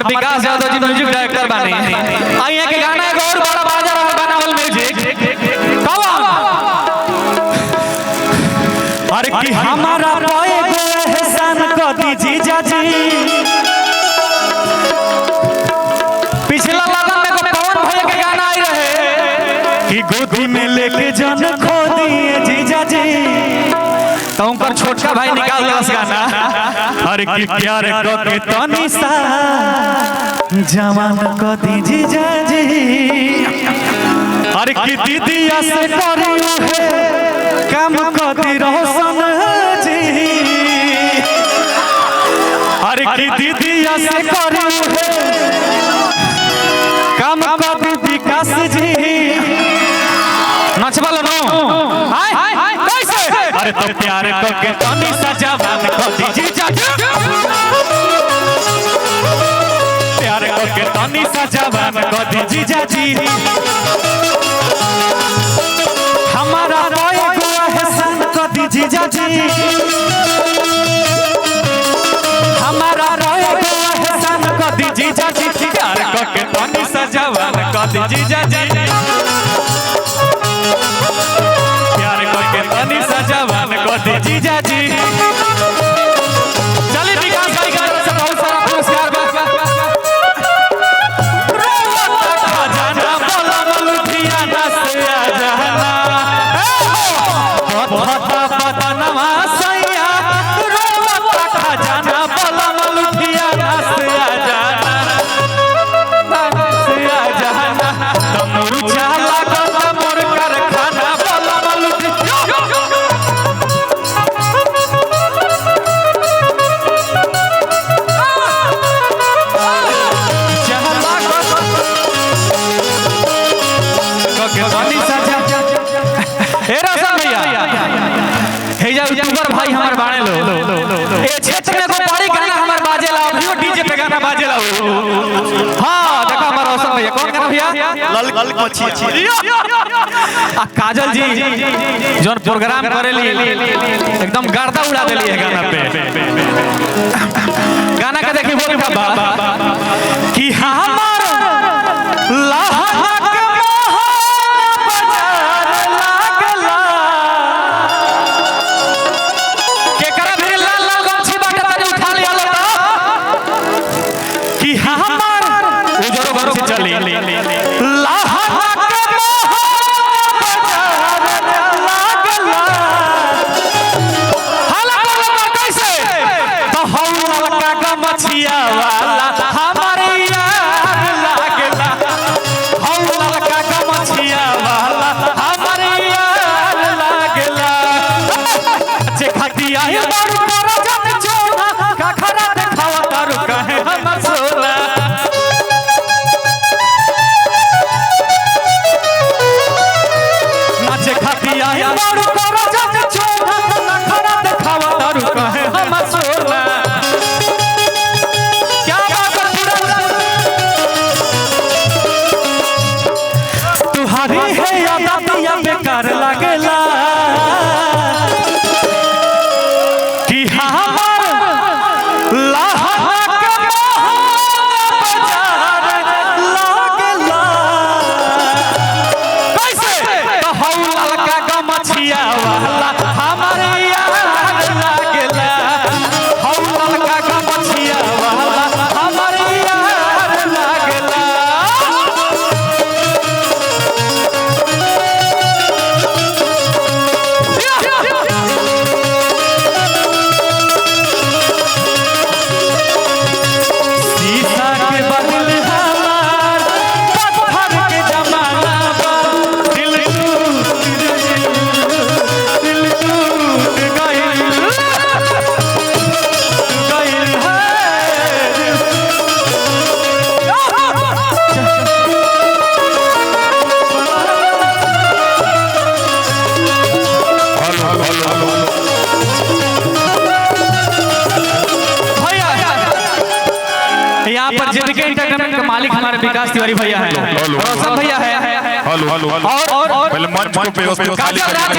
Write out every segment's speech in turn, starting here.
हमार विकास Yadav ji music director बने। आई यहाँ के गाना एगो और बड़ा बाजा रहा बनावल म्यूजिक कौन। अरे कि हमारा पाए गो एहसान क दी जीजा जी। पिछला लगन में को पवन भैया के गाना आई रहे कि गोदी में लेके जन खो दिए जीजा जी, तो उनकर छोटका भाई निकाल दिलस गाना। अरे कि प्यार क के तनी सा जवान क दी जीजा जी। अरे कि दीदिया से करियो है काम क दी रोशन जी। अरे कि दीदिया से करियो है काम क दी विकास जी। नचबा लो नो हाय हाय कैसे। अरे तो प्यार क के तनी सा जवान क दी जीजा जी। प्यार क के तनी सा जवान क दी जीजा जी। हमारा रोए गो एहसान क दी जीजा जी। हमारा रोए गो एहसान क दी जीजा जी। प्यार क के तनी सा जवान क दी जीजा जी। प्यार क के तनी सा जवान क दी जीजा जी। चलिए विकास भाई की तरफ से बहुत सारा पुरस्कार बा। खजाना बोला लुधियाना से आ जाना, पता पता नवा सैया रोता खजाना बोला लुधियाना से आ जाना, से आ जाना। तमरू चाला गला मोर कारखाना बोला लुधियाना। हे रोशन भैया, हे जा यूट्यूबर भाई हमार बाणे लो। ए क्षेत्र में को बड़ी गाना हमार बाजेला, अभियो डीजे पे गाना बाजेला। हां देखो हमार रोशन भैया कौन गाना भैया लल मछी। आ काजल जी जोन प्रोग्राम करेली एकदम गर्दा उड़ा देली है गाना पे। गाना का देखी बोल का बा कि हमार लहक बेकार लागेला कि हमार लहक बाजार लागेला। कैसे तो हौ ललका गमछिया वाला हमार यार लागेला। हौ ललका गमछिया वाला हमार यार लागेला। यहाँ पर जेबीके एंटरटेनमेंट के मालिक हमारे विकास तिवारी भैया हैं, रोशन भैया है। हेलो हेलो और पहले मंच को व्यवस्थित खाली करिए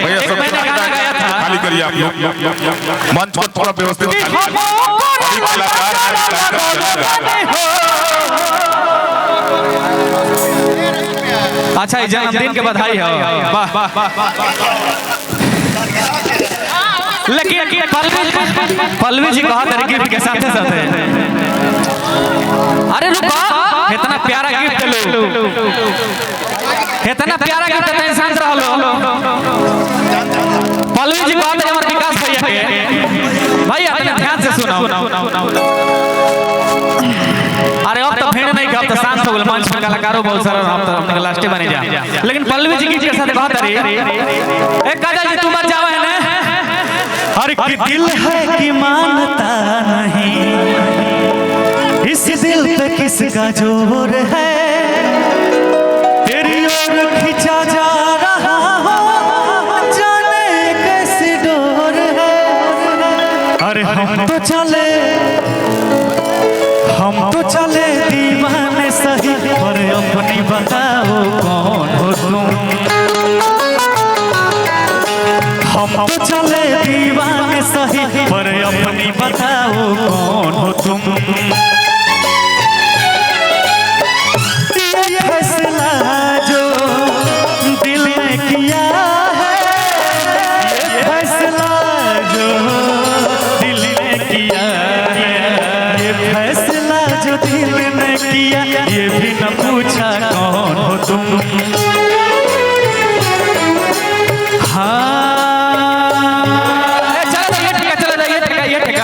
भैया, सब मैंने गाना गाया था, खाली करिए आप लोग। मंच को थोड़ा व्यवस्थित खाली। अभी कलाकार हैं, कार्यक्रम चल रहा है। अच्छा ये जन्मदिन के बधाई हो, वाह वाह। लेकिन पल्लवी जी कहा तेरे गिफ्ट के साथे साथे, अरे रुको, इतना प्यारा गिफ्ट लो, इतना प्यारा गिफ्ट तो इंसान रहलो। पल्लवी जी कहा तेरे हमारे विकास भैया के, भाई इतना ध्यान से सुनाओ। अरे अब तो भीड़ नहीं, अब तो शांत हो गए, मंच में कलाकारों बहुत सारा, अब तो हमने लास्ट बने जा। लेकिन पल्लवी जी के साथ बात रही, ए काजल जी तू मत जावा है ना। हर कि दिल है कि मानता नहीं, इस दिल पे किसका जोर है, तेरी ओर खींचा जा रहा हो, जाने कैसी डोर है। अरे हम तो चले, हम तो चले दीवाने सही, पर अपनी बताओ कौन हो तुम। हम तो चले दीवाने सही, पर अपनी बताओ कौन हो तुम। ये फैसला जो दिल ने किया है, ये फैसला जो दिल ने किया है, ये फैसला जो दिल ने किया, ये भी न पूछा कौन हो तुम। हाँ चलो ये ठीक है, चलो ये ठीक है, ये ठीक है।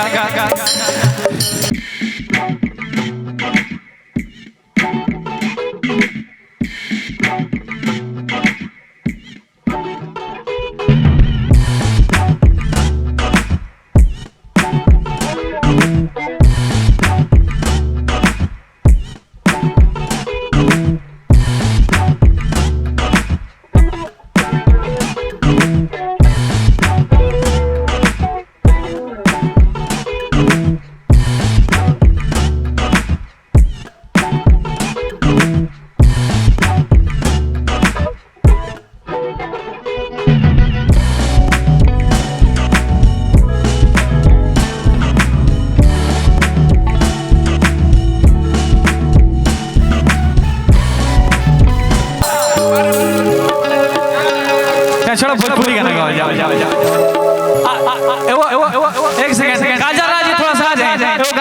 छोड़ो भोजपुरी गाना गाओ, जाओ जाओ जाओ। एक सेकंड, काजल राज जी थोड़ा सा आ जाए, वो